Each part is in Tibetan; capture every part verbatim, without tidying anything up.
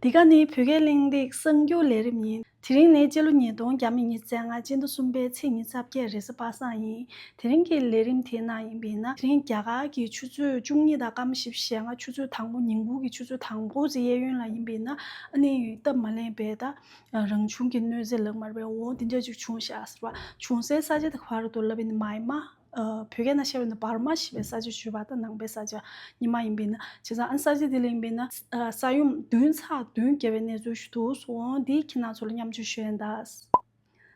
འདི་ག་ནི་བོད་སྐད་གླེང་སྟེགས་གསར་འགྱུར་ལས་རིམ་ཡིན། དེ་རིང་ནི་སྤྱི་ལོ་ཉིས་སྟོང་ཉི་ཤུ་རྩ་ལྔ་སྤྱི་ཟླ་གསུམ་པའི་ཚེས་ཉི་ཤུ་རྩ་བརྒྱད་རེས་གཟའ་པ་སངས་ཡིན། དེ་རིང་གི་ལས་རིམ་དེའི་ནང་ཡིན་པས་ན། དེ་རིང་རྒྱ་གར་གྱི་ཆུ་ཚོད་བཅུ་གཉིས་དང་སྐར་མ་བཞི་བཅུ་ཞེ་ལྔ། ཆུ་ཚོད་དང་པོ། ཉིན་གུང་གི་ཆུ་ཚོད་དང་པོ་ཙམ་གཡས་གཡོན་ལ་ཡིན་པས་ན། ཨ་ནི་སྟབས་མ་ལེགས་པའི་ད་རང་བྱུང་གི་གནོད་འཚེ་ལབ་མ་རེད་པས། འོ་དེ་འདྲ་ཅིག་བྱུང་ཤག་ཟེར་བ། བྱུང་སའི་ས་ཆ་དེ་ག་པར་འདུག་ལབ་པ་ཡིན་ན། མཱ་ཡན་མ། ཨ། བོད་སྐད་ནང་བཤད་པ་ཡིན་ན་འབར་མ་ཞེས་པའི་ས་ཆ་བརྗོད་པ་དང་། ནང་པའི་ས་ཆ་རྙིང་མ་ཡིན་པས་ན། བྱས་ཙང་ཨ་ནི་ས་ཆ་དེ་ལ་ཡིན་པས་ན། ཨ། ས་ཡོམ་བདུན་ཚེག་བདུན་བརྒལ་བའི་གནས་ཚུལ་ཞིག་འདུག་སོང་། འདི་ཁྱེད་རང་ཚོ་ལ་མཉམ་སྤྱོད་ཞུ་ཡ་ཡིན་ད།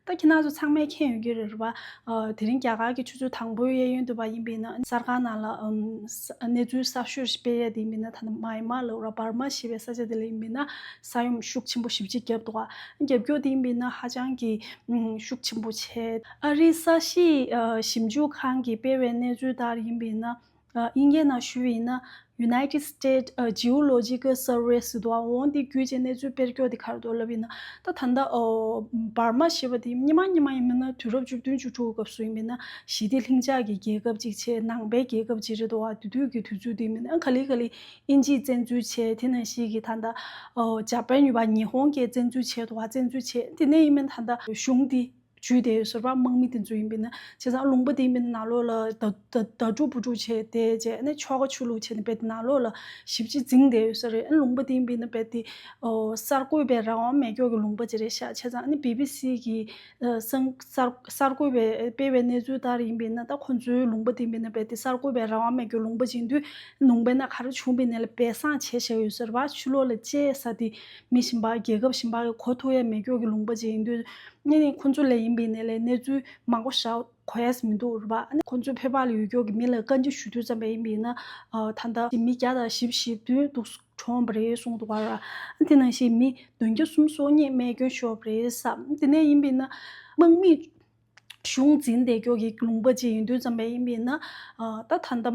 ད་ཁྱེད་རང་ཚོ་ཚང་མས་མཁྱེན་ཡོད་ཀྱི་རེད་པ། ཨ། དེ་རིང་རྒྱ་གར་གྱི་ཆུ་ཚོད་དང་པོའི་གཡས་གཡོན་དུ་བ་ཡིན་པས་ན། གསར་ཁང་ནང་ལ། ཨམ། ས། གནས་ཚུལ་གསར་ཤོས་ཤིག་སྤེལ་ཡ་དེ་ཡིན་པས་ན། ད་ནི་མཱ་ཡན་མ་ལབ་ར། འབར་མ་ཞེས་པའི་ས་ཆ་དེ་ལ་ཡིན་པས་ན། ས་ཡོམ་ཤུགས་ཆེན་པོ་ཞེ་པོ་ཅིག་བརྒྱབ་འདུག་ག། རྒྱབ་སྐྱོར་དེ་ཡིན་པས་ན་ཧ་ཅང་གི། ཨམ། ཤུགས་ཆེན་པོ་བྱས། ཨ་རིའི་ས་གཤིས། ཨ། ཞིབ་འཇུག་ཁང་གིས་སྤེལ་བའི་གནས་ཚུལ་ལྟར་ཡིན་པས་ན། ཨ། དབྱིན་སྐད་ནང་ཞུ་བ་ཡིན་ན། United States Geological Survey ཟེར་འདུག་ག། འོ་འདི་བརྒྱུད་བྱས་གནས་ཚུལ་སྤེལ་སྐྱོར་དེ་ག་རེ་འདུག་ལབ་ཡིན་ན། ད་ད་ལྟ། ཨོ། འབར་མ་ཞེས་པ་དེ་སྔོན་མ་སྔོན་མ་ཡིན་པས་ན། དུས་རབས་བཅུ་བདུན་བཅུ་དྲུག་གི་སྐབས་སུ་ཡིན་པས་ན། ཞི་བདེ་ལྷིང་འཇགས་ཀྱི་རྒྱལ་ཁབ་ཅིག་བྱས། ནང་པའི་རྒྱལ་ཁབ་ཅིག་རེད་འདུག་ག། དེ་དུས་ཀྱི་དུས་ཚོད་དེ་ཡིན་པས་ན། ག་ལེ་ག་ལེ་དབྱིན་ཇིས་བཙན་འཛུལ་བྱས། དེ་ནང་བཞིན་གྱི་ད་ལྟ། ཨོ། ཇ་པན་ཡོད་པ། ཉི་ཧོང་གིས་བཙན་འཛུལ་བྱས་འདུག་ག། བཙན་འཛུལ་བྱས། དེ་ནས་ཡིན་པས་ན་ད་ལྟ་གཞུང་དེ་འཇུས་བསྡད་ཡོད་ས་རེད་པ། དམག་མི་དེ་ཚོ་ཡིན་པས་ན། བྱས་ཙང་ལུང་པ་དེ་ཡིན་པས་ན་ནང་ལོགས་ལ་ད་ད་ད་དཀྲུག་ཕུ་དཀྲུག་བྱས་ཏེ། བྱས་ནས་ཆོལ་ཁ་ཆོས་ལུགས་བྱས་ནས་རྦད་དེ་ནང་ལོགས་ལ་ཞེ་པོ་ཅིག་འཛིངས་བསྡད་ཡོད་ས་རེད། ཨ། ལུང་པ་དེ་ཡིན་པས་ན་རྦད་དེ། ཨོ། གསར་འགོད་པའི་རང་དབང་མེད་སྐྱོ་གི་ལུང་པ་ཅིག་རེད་ཤག། བྱས་ཙང་ཨ་ནི་བི་བི་སི་གི། ཨ། གསར་གསར་གསར་འགོད་པས་སྤེལ་བའི་གནས་ཚུལ་ལྟར་ཡིན་པས་ན། ད་ཁོ་ཚོའི་ལུང་པ་དེ་ཡིན་པས་ན་རྦད་དེ་གསར་འགོད་པའི་རང་དབང་མེད་སྐྱོ་ལུང་པ་ཅིག་ཡིན་དུས། ལུང་པའི་ནང་ག་རེ་བྱུང་བའི་ནས་ལ་སྦས་གསང་བྱས་བཞག་ཡོད་ས་རེད་པ། ཕྱི་ལོགས་ལ་བཅད་ས་དེ་མི་གཞན་པ། རྒྱལ་ཁབ་གཞན་པ་གིས་གོ་ཐུབ་ཡ་མེད་སྐྱོ་གི་ལུང་པ་ཅིག་ཡིན་དུས། ཨ་ནི་ཁོ་ཚོ་ལ་ཡིན་པའི་ནས་ལ་གནས་ཚུལ་མང་པོ་ཞིག་གོ་ཡ་མི་འདུག་རེད་པ། ཨ་ནི་ཁོ་ཚོའི་བོད་པ་ལ་ཡོད་སྐྱོ་གི་མི་ལ་བཀའ་འདྲི་ཞུ་དུས་ཙམ་པ་ཡིན་པས་ན། ཨ། ད་ལྟ་མི་བརྒྱ་དང་བཞི་བཅུ་ཞེ་བདུན་འདུག་གྲོངས་པ་རེད་གསུངས་འདུག་ག་ར། ཨ། དེ་ནང་བཞིན་མི་བདུན་བརྒྱ་སུམ་ཅུ་སོ་གཉིས་རྨས་སྐྱོན་ཤོར་བ་རེད་ཟེར། དེ་ནས་ཡིན་པས་ན་དམག་མིས་གཞུང་འཛིན་བསྡད་སྐྱོ་གི་ལུང་པ་ཅིག་ཡིན་དུས་ཙམ་པ་ཡིན་པས་ན། ཨ། ད་ད་ལྟ་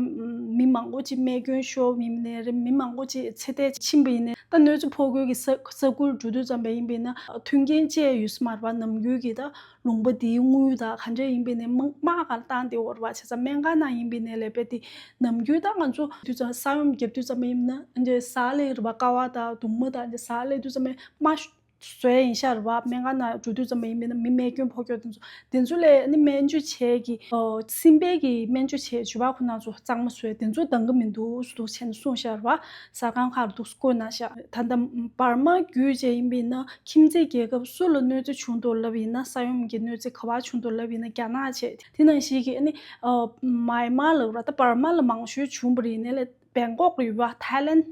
མི་མང་པོ་ཅིག་རྨས་སྐྱོན་ཤོར་བ་ཡིན་ནའི་རེད། མི་མང་པོ་ཅིག་ཚེ་འདས་ཕྱིན་པ་ཡིན་ནའི། ད་གནོད་འཚེ་ཕོག་སྐྱོ་གི་ས་ས་ཁུལ་འགྲོ་དུས་ཙམ་པ་ཡིན་པས་ན། མཐུན་རྐྱེན་བཅས་ཡོད་ས་མ་རེད་པ། ནམ་རྒྱུན་གྱི་ད་ལུང་པ་འདིའི་དངུལ་དང་ག་འདྲ་ཡིན་པའི་ནས་དམག་དམག་སྒར་བཏང་བསྡད་ཡོད་རེད་པ། བྱས་ཙང་སྨན་ཁང་ནང་ཡིན་པའི་ནས་ལས་རྦད་དེ་ནམ་རྒྱུན་ད་ང་ཚོ་དུས་ཙམ་ས་ཡོམ་བརྒྱབ་དུས་ཙམ་པ་ཡིན་ན། འདི་ཟ་ལེ་རེད་པ། ཀ་བ་དང་གདུང་མ་དང་འདི་ཟ་ལེ་དུས་ཙམ་པ་མ་བཟོས་ཡིན་ཤག་རེད་པ། སྨན་ཁང་ནང་འགྲོ་དུས་ཙམ་པ་ཡིན་པས་ན་མི་རྨས་སྐྱོན་ཕོག་སྐྱོ་དེ་ཚོ། དེ་ཚོ་ལས་ནི་སྨན་བཅོས་བྱས་ཀྱི། ཨོ། སྲིན་བལ་གྱི་སྨན་བཅོས་བྱས། བྱིས་པ་ཁོ་ན་ཚོ་གཙང་མ་བཟོས། དེ་ཚོ་འདང་གི་མི་འདུག་འདུག་བྱས་ནས་གསུངས་ཤག་རེད་པ། གསར་ཁང་ཁག་ལ་འདུག་བཀོད་གནང་ཤག། ད་ལྟ་འབར་མ་བརྒྱུད་བྱས་ཡིན་པས་ན། ཁྱིམ་མཚེས་རྒྱལ་ཁབ་སུ་ལ་གནོད་འཚེ་བྱུང་འདུག་ལབ་ཡིན་ན། ས་ཡོམ་གྱི་གནོད་འཚེ་ག་པར་བྱུང་འདུག་ལབ་ཡིན་ན། རྒྱ་ནག་བྱས། དེ་ནང་བཞིན་གྱི་ཨ་ནི། ཨ། མཱ་ཡན་མ་ལབ་ར། ད་འབར་མ་ལ་མང་ཤོས་བྱུང་བ་རེད། ཡིན་ནའི་ལས་བེང་ཀོག་ལ་ཡོད་པ། ཐའི་ལན།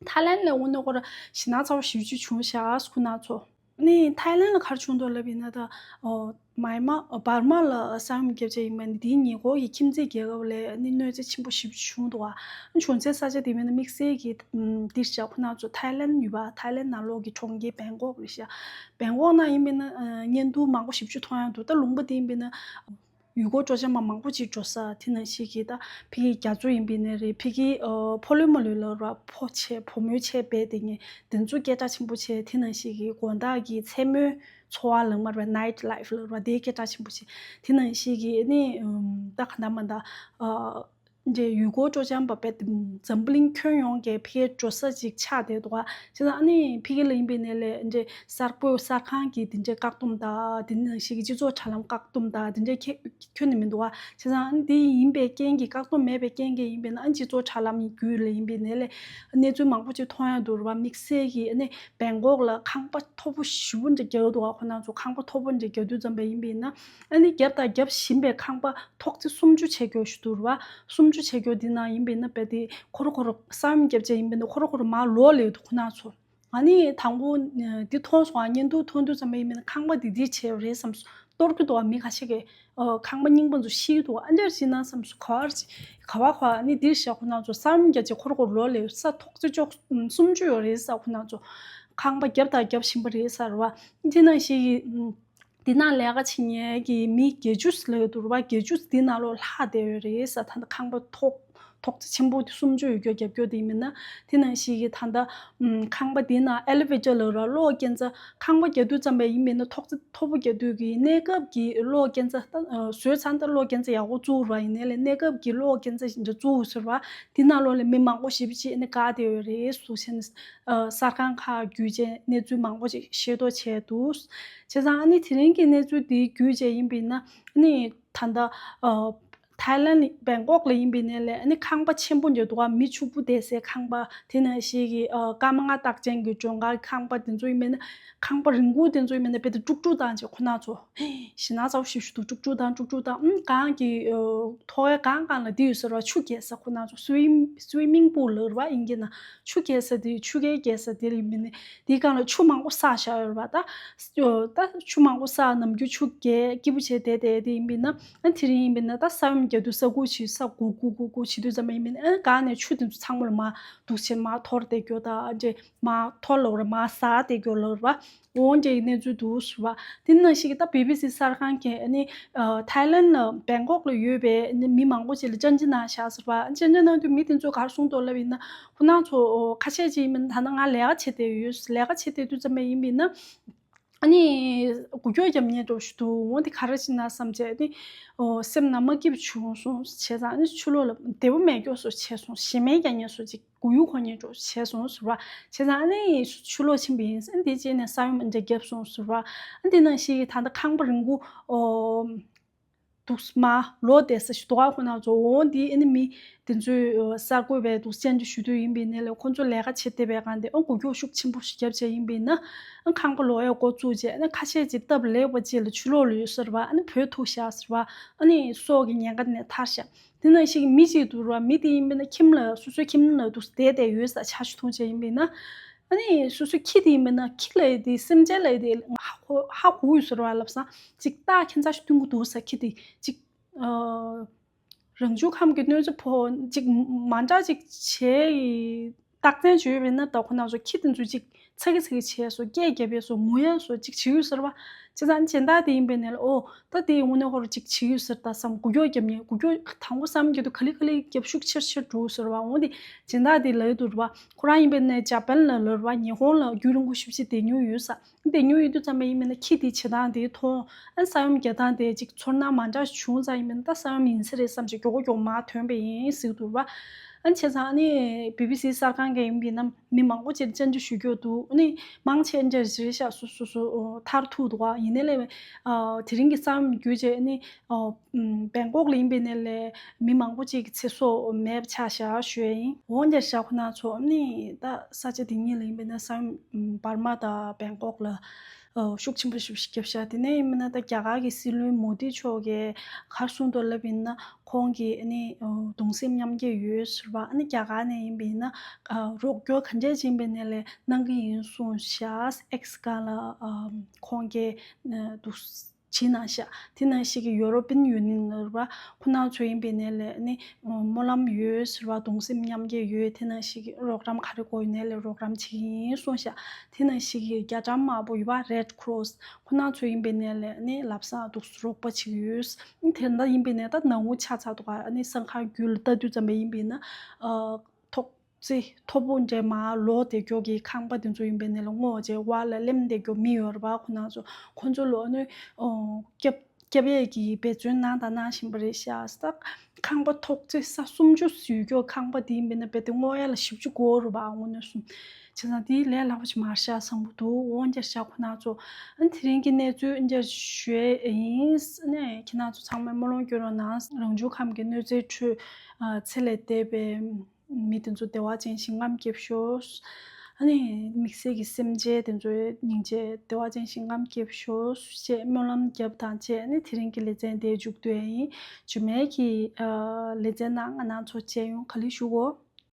ཐའི་ལན་ལ་དངོས་གནས་ཁོ་ར་ཞེད་སྣང་ཚ་བ་ཞེ་པོ་ཅིག་བྱུང་ཤག་ཁོ་ན་ཚོ། ནི་ཐའི་ལན་ལ་ག་རེ་བྱུང་འདུག་ལབ་ཡིན་ན། ད། ཨོ། མཱ་ཡན་མ། འབར་མ་ལ་ས་ཡོམ་བརྒྱབ་བྱས་ཡིན་པ་ནི། དེའི་ཉེ་འཁོར་གྱི་ཁྱིམ་མཚེས་རྒྱལ་ཁབ་ལ་ནི་གནོད་འཚེ་ཆེན་པོ་ཞེ་པོ་ཅིག་བྱུང་འདུག་ག། བྱུང་སའི་ས་ཆ་དེ་ཡིན་པས་ན་དམིགས་བསལ་གྱི། ཨམ། འདིར་བཞག་ཁོ་ན་ཚོ་ཐའི་ལན་ཡོད་པ། ཐའི་ལན་ནང་ལོགས་ཀྱི་གྲོང་ཁྱེར་བེང་ཀོག་རེད་ཤག། བེང་ཀོག་ནང་ཡིན་པས་ན། ཨ། བརྙན་ཐུང་མང་པོ་ཞེ་པོ་ཅིག་མཐོང་ཡ་འདུག། ད་ལུང་པ་དེ་ཡིན་པས་ན་ཡུལ་སྐོར་སྤྲོ་འཆམ་པ་མང་པོ་ཅིག་འགྲོ་ས། དེ་ནང་བཞིན་གྱི་ད་ཕ་གི་རྒྱ་མཚོ་ཡིན་པས་ན་རེད། ཕ་གི། ཨ། ཕོ་ལོ་མོ་ལོ་ལ་ར་ཕོ་བྱས་བུ་མོ་བྱས་རྦད་དེ་ངས་དེ་ཚོ་སྐད་གྲགས་ཆེན་པོ་བྱས། དེ་ནང་བཞིན་གྱི་དགོང་དག་གི་མཚན་མོའི་འཚོ་བ་ལབ་མ་རེད་པ། ནའིཊ་ལའིཕ་ལབ་ར། དེ་སྐད་གྲགས་ཆེན་པོ་བྱས། དེ་ནང་བཞིན་གྱི་ནི། ཨམ། ད་ག་འདྲ་མ་འདྲ། ཨ། འདྲ་ཡུལ་སྐོར་སྤྲོ་འཆམ་པ་རྦད་དེ་འཛམ་བུ་གླིང་ཁྱོན་ཡོངས་ཀྱི་ཕ་གིར་འགྲོ་ས་ཅིག་ཆགས་བསྡད་འདུག་ག། བྱས་ཙང་ཨ་ནི་ཕ་གི་ལ་ཡིན་པའི་ནས་ལས་འདྲ་གསར་འགོད་གསར་ཁང་གི་དེ་འདྲའི་བཀག་སྡོམ་དང་། དེ་ནང་བཞིན་གྱི་སྤྱི་ཚོགས་དྲ་ལམ་བཀག་སྡོམ་དང་དེ་འདྲའི་ཁྱོན་ནས་མི་འདུག་ག། བྱས་ཙང་ཨ་ནི་དེ་ཡིན་པའི་རྐྱེན་གྱིས། བཀག་སྡོམ་མེད་པའི་རྐྱེན་གྱིས་ཡིན་པས་ན། ཨ་ནི་སྤྱི་ཚོགས་དྲ་ལམ་བརྒྱུད་ལ་ཡིན་པའི་ནས་ལས་གནས་ཚུལ་མང་པོ་ཅིག་མཐོང་ཡ་འདུག་ར་བ། དམིགས་བསལ་གྱི་ཨ་ནི་བེང་ཀོག་ལ་ཁང་པ་མཐོ་པོ་ཞེ་པོ་འདྲ་རྒྱག་འདུག་ག། ཁོ་ན་ཚོ་ཁང་པ་མཐོ་པོ་འདྲ་རྒྱག་དུས་ཙམ་པ་ཡིན་པས་ན། ཨ་ནི་བརྒྱབ་དང་བརྒྱབ་བཞིན་པའི་ཁང་པ་ཐོག་བརྩེགས་སུམ་ཅུ་བྱས་སྐྱོ་ཞིག་འདུག་ར་བ། སུམ་ཅུ་བྱས་སྐྱོ་འདི་ནང་ཡིན་པས་ན་རྦད་དེ་ཁོ་རང་ཁོ་རང་ས་ཡོམ་བརྒྱབ་བྱས་ཡིན་པས་ན་ཁོ་རང་ཁོ་རང་མར་ལོག་སླེབས་འདུག་ཁོ་ན་ཚོ། ང་ནི་དང་པོ་འདི་མཐོང་སོང་། བརྙན་ཐུང་མཐོང་དུས་ཙམ་པ་ཡིན་པས་ན་ཁང་པ་འདི་འདི་བྱས་པ་རེད་བསམ་སོང་། གཏོར་གྱི་འདུག་ག། མི་ཁ་ཤས་ཀྱིས། ཨ། ཁང་པ་རྙིང་པ་ཚོ་བཤིག་འདུག་ག། ཨ་འདྲ་ཞིག་ན་བསམ་སོང་། ག་བར་ཅིག་ག་བ་ག་བ་ནི་འདིར་བཞག་ཁོ་ན་ཚོ་ས་ཡོམ་བརྒྱབ་བྱས་ཁོ་རང་ཁོ་རང་ལོག་སླེབས། ས་ཐོག་བརྩེགས་ཅོག་སུམ་ཅུ་ཡོད་རེད་ས། ཁོ་ན་ཚོ་ཁང་པ་བརྒྱབ་དང་བརྒྱབ་བཞིན་པ་རེད་ས་རེད་བ། དེ་ནང་བཞིན་གྱི། ཨམ། འདི་ནང་ལས་ཀ་བྱེད་མཁན་གྱི་མི་བརྒྱད་ཅུ་ལྷག་འདུག་ར་བ། བརྒྱད་ཅུ་འདི་ནང་ལོགས་ལྷག་བསྡད་ཡོད་རེད་ས། ད་ལྟ་ཁང་པ་ཐོག་ ཐོག་ཚད་ཆེན་པོ་དེ་སུམ་ཅུ་ཡོད་རྒྱུ་རྒྱབ་རྒྱུ་དེ་ཡིན་མིན་ན། དེ་ནང་བཞིན་གྱི་ད་ལྟ་ཨམ་ཁང་པ་དེ་ནང་ཨེ་ལི་ཝེ་ཊར་ལབ་ར་གློག་རྐྱེན་རྩ། ཁང་པ་རྒྱག་དུས་ཙམ་པ་ཡིན་མིན་ན་ཐོག་ཚད་མཐོ་པོ་རྒྱག་དུས་ཀྱི་གནས་སྐབས་ཀྱི་གློག་རྐྱེན་རྩ་ད་ཨ་བཟོས་ཚར་ད་གློག་རྐྱེན་རྩ་ཡག་པོ་བཙུགས་ར། ཡིན་ནའི་ལས་གནས་སྐབས་ཀྱི་གློག་རྐྱེན་རྩ་འདྲ་བཙུགས་ཟེར་བ་དེ་ནང་ལོགས་ལ་མི་མང་པོ་ཞེ་པོ་ཅིག་ནི་དགའ་བསྡད་ཡོད་རེད་ཟེར་བྱས་ནས་ཨ་གསར་ཁང་ཁག་བརྒྱུད་བྱས་གནས་ཚུལ་མང་པོ་ཅིག་ཤེས་རྟོགས་བྱས་འདུག་བྱས་ཙང་ཨ་ནི་དེ་རིང་གི་གནས་ཚུལ་འདི་བརྒྱུད་བྱས་ཡིན་པས་ན་ཨ་ནི་ད་ལྟ་ཨ། ཐའི་ལན་བེང་ཀོག་ལ་ཡིན་པའི་ནས་ལས་ཨ་ནི་ཁང་པ་ཆེན་པོ་འདྲ་འདུག་ག་མི་ཕྱུག་པོ་བསྡད་སའི་ཁང་པ། དེ་ནང་བཞིན་གྱི་ཨ་སྐར་མ་ལྔ་རྟགས་ཅན་གྱི་མགྲོན་ཁང་ཁང་པ་དེ་ཚོ་ཡིན་པའི་ན། ཁང་པ་རིང་པོ་དེ་ཚོ་ཡིན་པའི་ན་དཔེ་དེ་དཀྲུག་དཀྲུག་བཏང་བྱས་ཁོ་ན་ཚོ་ཞེ་ན་ཚ་པོ་ཞེ་པོ་ཞིག་འདུག་དཀྲུག་དཀྲུག་བཏང་དཀྲུག་དཀྲུག་བཏང་། ཨུམ་གང་གི་ཨ་ཐོག་ཁའི་གང་གང་ལ་དེ་ཡོད་ཟེར་བ་ཆུ་རྒྱས་ས་ཁོ་ན་ཚོ་སུའི་སུའི་མིང་པུལ་ལབ་ར་ཨིན་སྐད་ན་ཆུ་རྒྱས་ས་དེ་ཆུ་རྐྱལ་རྒྱས་ས་དེ་ཡིན་པའི་ནས་དེའི་སྒང་ལ་ཆུ་མང་པོ་བསགས་བཞག་ཡོད་རེད་པ། ད་ད་ཆུ་མང་པོ་བསགས་ནམ་རྒྱུན་ཆུ་རྒྱས་སྐྱིད་པོ་བྱས་བསྡད་བསྡད་དེ་ཡིན་པའི་ན། ཨ་དེ་རིང་ཡིན་པས་ན་ད་ས་ཡོམ་རྒྱག་དུས་ས་ཁུག་ཅིག་ས་སྒུར་སྒུར་སྒུར་སྒུར་བྱེད་དུས་ཙམ་པ་ཡིན་པས་ན། ཨ་གང་ནས་ཆུ་དེ་ཚོ་ཚང་མ་ལ་མར་འདུག་བྱས་མར་འཐོར་བསྡད་རྒྱུ་དང་། ཨ་འདྲེ་མར་འཐོར་ལབ་ར་མར་ཟག་བསྡད་རྒྱུ་ལབ་ར། འོ་འདྲེ་གནས་ཚུལ་འདུག་ཟེར་བ། དེ་ནང་བཞིན་གྱི་ད་བི་བི་སི་གསར་ཁང་གིས་ཨ་ནི་ཐའི་ལན་ལ་བེང་ཀོག་ལ་ཡོད་པའི་ཨ་ནི་མི་མང་པོ་ཅིག་ལ་བཅར་འདྲི་གནང་བཞག་ཟེར་བ། བཅར་འདྲི་གནང་དུས་མི་དེ་ཚོས་ག་རེ་གསུངས་འདུག་ལབ་ཡིན་ན། ཁོ་རང་ཚོ་ཁ་ཤས་ཅིག་ཡིན་པས་ན་ད་ནང་ང་ལས་ཀ་བྱེད་བསྡད་ཡོད། ལས་ཀ་བྱེད་བསྡད་དུས་ཙམ་པ་ཡིན་པས་ན། ཨ་ནི་འགུལ་སྐྱོད་རྒྱབ་མཁན་འདྲ་ཞིག་འདུག་འོ་དེ་ག་རེ་བྱས་ན་བསམ་བྱས་ཏེ། ཨོ་སེམས་ནང་མ་སྐྱིད་པ་བྱུང་སོང་། བྱས་ཙང་ཨ་ནི་ཕྱི་ལོགས་ལ་བདེ་པོ་མེད་སྐྱོ་སོ་བྱས་སོང་། ཞེ་མེར་རྒྱག་མཁན་སོ་ཅིག་མགོ་ཡུ་འཁོར་མཁན་འདྲ་བྱས་སོང་ཟེར་བ། བྱས་ཙང་ཨ་ནི་ཕྱི་ལོགས་ཕྱིན་པ་ཡིན། ཨ་ནི་དེ་རྗེས་ནས་ས་ཡོམ་འདྲ་བརྒྱབ་སོང་ཟེར་བ། ཨ་ནི་དེ་ནང་བཞིན་གྱི་ད་ལྟ་ཁང་པ་རིང་པོ་ཨོ་འདུག་མར་ལོག་བསྡད་ས་ཞིག་འདུག་ག་ཁོ་ན་ཚོ། འོ་འདི་ཨ་ནི་མི་དེ་ཚོས་གསར་འགོད་པས་འདུག་བཅར་འདྲི་ཞུ་དུས་ཡིན་པའི་ནས་ལས་ཁོ་ཚོ་ལས་ཀ་བྱེད་བསྡད་པའི་སྒང་དེ་ཨོ་འགུལ་སྐྱོད་ཤུགས་ཆེན་པོ་ཞིག་བརྒྱབ་བྱས་ཡིན་པའི་ན། ཨ་ཁང་པ་ལོག་ཡ་འགོ་བཙུགས་བྱས། ཨ་ནི་ཁ་ཤས་ཅིག་སྟབས་ལེགས་པ་ཅིག་ལ་ཕྱི་ལོགས་ལ་ཡོད་ཟེར་བ། ཨ་ནི་བུད་ཐུག་བཞག་ཟེར་བ། ཨ་ནི་སྲོག་གི་ཉེན་ཁ་ནས་ཐར་བཞག་དེ་ནང་བཞིན་མི་གཅིག་འདུག་ར། མི་དེ་ཡིན་པས་ན་ཁྱིམ་ལ་སོ་སོའི་ཁྱིམ་ལ་འདུག་བསྡད་བསྡད་ཡོད་ས་ཆ་ཞིག་མཐོང་བྱས་ཡིན་པས་ན། ཨ་ནི་སོ་སོའི་ཁྱི་དེ་ཡིན་པས་ན་ཁྱི་ལ་ཡི་དེ་སེམས་ཅན་ལ་ཡི་དེ་ཧ་གོ་ཧ་གོ་ཡོད་ཟེར་བ་ལབ་སང་ཅིག་ལྟ་ཁྱད་མཚར་ཞིག་སྟོན་གྱི་འདུག་ས། ཁྱི་དེ་ཅིག་ཨ་རང་བྱུང་ཁམས་ཀྱི་གནོད་འཚེ་ཕོག་ཅིག་མ་འདྲ་ཅིག་བྱས་ཡི་རྟགས་མཚན་བརྗོད་པས་ན། ད་ཁོ་ན་ཚོ་ཁྱི་དེ་ཚོ་ཅིག་ཚ་གི་ཚ་གི་བྱས་སོ། སྐད་རྒྱབ་པས་སོ། ངུ་ཡས་སོ་ཅིག་བྱེད་ཡོད་ཟེར་བ། བྱས་ཙང་སྦྱིན་བདག་དེ་ཡིན་པས་ནས་ལ་ཨོ་ད་དེ་དངོས་གནས་ཁོ་རང་ཅིག་བྱེད་ཡོད་ཟེར། ད་བསམ་འགུལ་སྐྱོད་རྒྱབ་ནས་འགུལ་སྐྱོད་དང་པོ་བསམ་གྱི་འདུག་ག་ལེ་ག་ལེ་རྒྱབ་ཤུགས་ཆེར་ཆེར་འགྲོ་ཟེར་བ། འོ་དེ་སྦྱིན་བདག་དེ་ལབ་འདུག་ར་བ། ཁོ་རང་ཡིན་པས་ནས་ཇ་པན་ལ་ལབ་ར་བ། ཉི་ཧོང་ལ་རྒྱུན་རིང་པོ་ཞེ་པོ་ཅིག་བསྡད་མྱོང་ཡོད་ས། བསྡད་མྱོང་ཡོད་དུས་ཙམ་པ་ཡིན་པས་ན་ཁྱི་དེའི་བྱེད་སྟངས་དེ་མཐོང་། ཨ་ས་ཡོམ་རྒྱག་སྟངས་དེ་ཅིག་ཚོར་སྣང་མ་འདྲ་བྱུང་ཙང་ཡིན་པས་ན། ད་ས་ཡོམ་ཡིན་ས་རེད་བསམ་བྱས་མགྱོགས་པོ་མགྱོགས་མར་ཐོན་པ་ཡིན་ཟེར་གྱི་འདུག་ར་བ། ཨ་ནི་བྱས་ཙང་ཨ་ནི་བི་བི་སི་གསར་ཁང་གིས་ཡིན་པས་ན་མི་མང་པོ་ཅིག་བཅར་འདྲི་ཞུ་རྒྱུ་འདུག་ཨ་ནི་མང་ཆེ་འདྲ་རེད་ཤག་སོ་སོ་སོ་ཨོ་མཐར་ཐུག་འདུག་ག་ཡིན་ནའི་ལས་ཨ་དེ་རིང་གི་ས་ཡོམ་བརྒྱུད་བྱས་ཨ་ནི་ཨོ་ཨམ་བེང་ཀོག་ལ་ཡིན་པའི་ནས་ལས་མི་མང་པོ་ཅིག་གི་ཚེ་སྲོག་མེད་པ་ཆགས་ཤག་ཞུ་ཡ་ཡིན། འོ་འདིར་བཞག་ཁོ་ན་ཚོ་ནི་ད་ས་ཆ་དེ་གཉིས་ལ་ཡིན་པའི་ན་ས་ཡོམ་འབར་མ་དང་བེང་ཀོག་ལ་ཨོ་ཤུགས་ཆེན་པོ་ཞིག་བརྒྱབ་ཤག་དེ་ནས་ཡིན་པའི་ན་ད་རྒྱ་གར་གྱི་སྲིད་བློན་མོ་དི་མཆོག་གིས་ག་རེ་གསུངས་འདུག་ལབ་ཡིན་ན། ཁོང་གིས་ཨ་ནི་ཨོ་གདུང་སེམས་མཉམ་སྐྱེད་ཡོད་ཟེར་བ། ཨ་ནི་རྒྱ་གར་ནས་ཡིན་པའི་ན་ཨ་རོགས་སྐྱོར་ག་འདྲས་ཅིག་ཡིན་པའི་ནས་ལས་གནང་གི་ཡིན་གསུངས་ཤག་ཨེགས་སྒང་ལ་ཨ་ཁོང་གིས་ཨ་འདུག་བྲིས་གནང་ཤག་དེ་ནང་བཞིན་གྱི་ཡོ་རོ་པིན་ཡུ་ནི་ཡན་ལབ་ར་ཁོ་ན་ཚོ་ཡིན་པའི་ནས་ལས་ནི་སྨོན་ལམ་ཡོད་ཟེར་བ། གདུང་སེམས་མཉམ་སྐྱེད་ཡོད། དེ་ནང་བཞིན་གྱི་རོགས་རམ་ག་རེ་དགོས་ཡོད་ནས་ལས་རོགས་རམ་བྱེད་ཀྱི་ཡིན་གསུངས་ཤག་དེ་ནང་བཞིན་གྱི་རྒྱ་གྲམ་དམར་པོ་ཡོད་པ། རེད་ཁྲོ་སི། ཁོ་ན་ཚོ་ཡིན་པའི་ནས་ལས་ནི་ལབ་སང་འདུག་རོགས་པ་བྱེད་ཀྱི་ཡོད། དེ་འདྲ་ཡིན་པའི་ནས་ད་ནང་དབུ་ཆགས་ཚར་འདུག་ག་ཨ་ནི་ས་ཁང་རྒྱུད་ལ་ལྟ་དུས་ཙམ་པ་ཡིན་པའི་ན་ཨ་ཐོག་ཚེ་མཐོ་པོ་འདྲ་མར་ལོག་བསྡད་རྒྱུ་གི་ཁང་པ་དེ་ཚོ་ཡིན་པའི་ནས་ལ་སྔོ་བྱས་བར་ལ་ལེམ་བསྡད་རྒྱུ་མི་ཡོད་རེད་པ། ཁོ་ན་ཚོ་ཁོ་ཚོ་ལོ་ནི་ཨོ་སྐྱབས་སྐྱབས་ཡས་ཀྱི་འབད་བརྩོན་གནང་དང་གནང་བཞིན་པ་རེད་ཤག་ད་ཁང་པ་ཐོག་ཚད་ས་སུམ་ཅུ་ཡོད་རྒྱུ་ཁང་པ་དེ་ཡིན་པས་ན་རྦད་དེ་སྔོག་ཡ་ལ་བཞི་བཅུ་འགོར་རེད་པ། དངོས་གནས་སོང་བྱས་ཙང་དེ་ལས་སླ་པོ་ཞིག་མ་རེད་ཤག་བསམ་གྱི་འདུག་འོ་འདིར་བཞག་ཁོ་ན་ཚོ། ཨ་ནི་དེ་རིང་གི་གནས་ཚུལ་འདིར་ཞུ་ཡས་ཡིན། ཨ་ནི་ཁྱེད་རང་ཚོ་ཚང་མས་སྨོན་ལམ་སྐྱོན་རོགས་གནང་། རང་བྱུང་ཁམས་ཀྱི་གནོད་འཚེའི་ཁྲོད་ཨ་ཚེ་ལས་འདས་པའི་མི་དེ་ཚོ་བདེ་བ་ཅན་ཞིག་རྔམ་སྐྱབས་ཤོག་ཨ་ནི་དམིགས་བསལ་གྱི་སེམས་ཅན་དེ་ཚོའི་སྙིང་རྗེ་བདེ་བ་ཅན་ཞིག་རྔམ་སྐྱབས་ཤོག་ཅེས་སྨོན་ལམ་རྒྱབ་དང་བཅས་ནས་དེ་རིང་གི་ལེ་ཚན་འདིར་མཇུག་བསྡུ་ཡས་ཡིན། རྗེས་མའི་གི་ཨ་ལེ་ཚན་ནང་ང་རང་ཚོ་མཇལ་ཡོང་། ག་ལེར་བཞུགས་གོ།